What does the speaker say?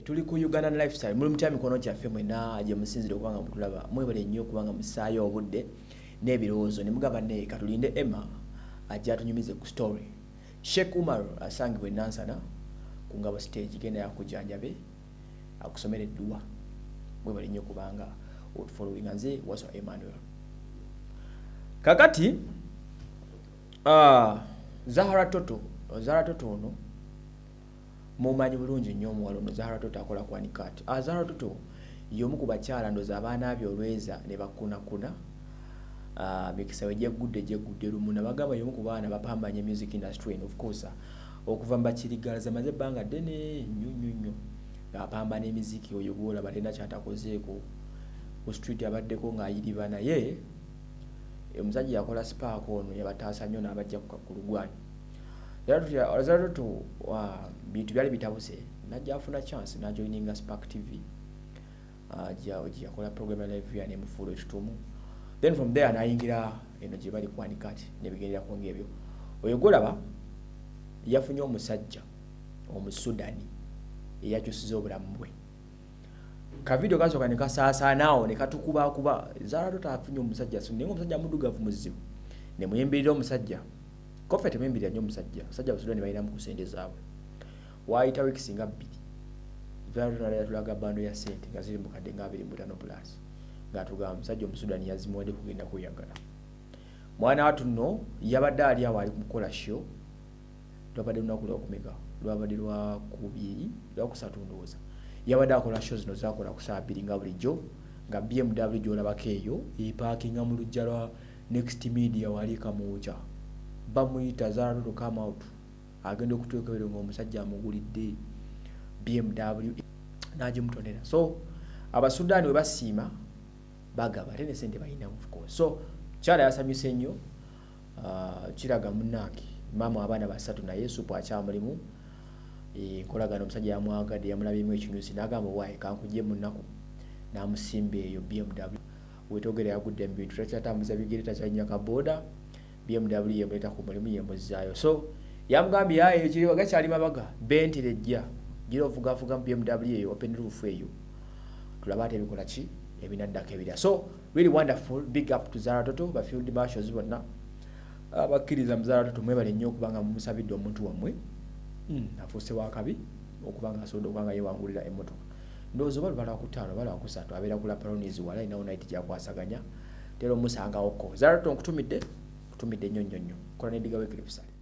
Tuli ku Ugandan Lifestyle. Muli mutya mikono gyaffe mwena gye musinzira okuba nga mutulaba? Mwebale nnyo okuba nga musaayo obudde n'ebirowoozo ne mugamba ne katulinde Emma ajja atunyumize ku story. Sheikh Umar asangibwa e Nansana ku Ngabo stage, genda yakujanjabe akusomere edduwa. Mwebale nnyo kubanga otufollowinga. Nze Waswa Emmanuel. Kakati Zahara Toto, Zahara Toto ono mumanyi bulungi nnyo omuwala ono Zahara Toto akola ku Anikat. Zahara Toto y'omu ku bakyala ndoza abaanaabye olweza ne bakunakuna mikisa we gyeggudde gyeggudde lumu nabagamba y'omu ku baana bapambanye music industry eno. Of course, okuva mu bakirigalaza maze ebbanga ddene nnyo nnyo nnyo ng'apambana emiziki. Oyo gwolaba talina kyatakozeeko ku street, abaddeko ng'ayiriba, naye omusajja yakola Spark ono yabataasa nnyo n'abajja ku lugwanyu. Zahara Toto bintu byali bitabuse, najja afuna chance n'ajoininga Spark TV gye yakola program ya live ya nemufuula ekituumu. Then from there n'ayingira eno gye bali ku Anikat nebigenderako ng'ebyo. Oyo gwolaba yafunye omusajja Omusudani eyakyusiza obulamu bwe. Kavidiyo kasooka ne kasaasaana awo ne katukubakuba. Zahara Toto afunye omusajja, naye omusajja muddugavu muzibu, ne muyimbirira omusajja kofe temuyimbirira nnyo omusajja. Abasajja Abasudani balinamu ku ssente zaabwe. Waayita weeks nga 2, Zahara Toto yatulaga bundle ya ssente nga ziri mu kadde nga 25 plus, ng'atugamba omusajja Omusudani yazimuwadde kugenda kweyagala. Mwana watu nno yabadde ali awo ali kukola show. Lwabadde lunaku lwakumeka? Lwabadde lwakubiri, lwakusatu ndowooza. Yabadde akola show zino zakola ku saa 2 nga bulijjo, nga BMW gy'olabako eyo epaakinga mu luggya lwa Next Media wali Kamwokya. Bamuyita, "Zahara Toto, come out." Agenda okutuuka ebiro ng'omusajja amugulidde BMW n'agimutonera. So Abasudaani we basiima bagaba, ate ne sente balinamu, of course. So kyala yasanyuse nnyo. Kiraga munnange maama abaana basatu, naye supu akyamulimu enkolagana. Omusajja yamwagadde, yamulabyemu ekinyusi n'agamba, "Waayi, kankujje mu nnaku," n'amusimba eyo BMW. Wetogera yagudde mu bintu, takyatambuza bigere, takyalinnya kabooda. BMW yemuleeta ku mulimu, yemuzzaayo. So yamugambye yaye ekiriwa gakyali mabaga, Bentley ejja gira ovugavuga mu BMW eyo open roof eyo, tulabe ate ebikola ki ebinaddako ebira. So really wonderful, big up to Zahara Toto. Ba field marshals bonna abakkiriza mu Zahara Toto, mwebale nnyo okuba nga mumusabidde omuntu wammwe. Afuuse wakabi okuba nga asobodde okuba nga yewangulira emmotoka. Ndowooza oba luba lwakutaano oba lwakusatu abeera ku Laparonis wala, alinawo night gyakwasaganya, tera omusangawoko. Zahara Toto, nkutumidde, nkutumidde nnyo nnyo nnyo. Kola ne Diga Wycliffe Ssali.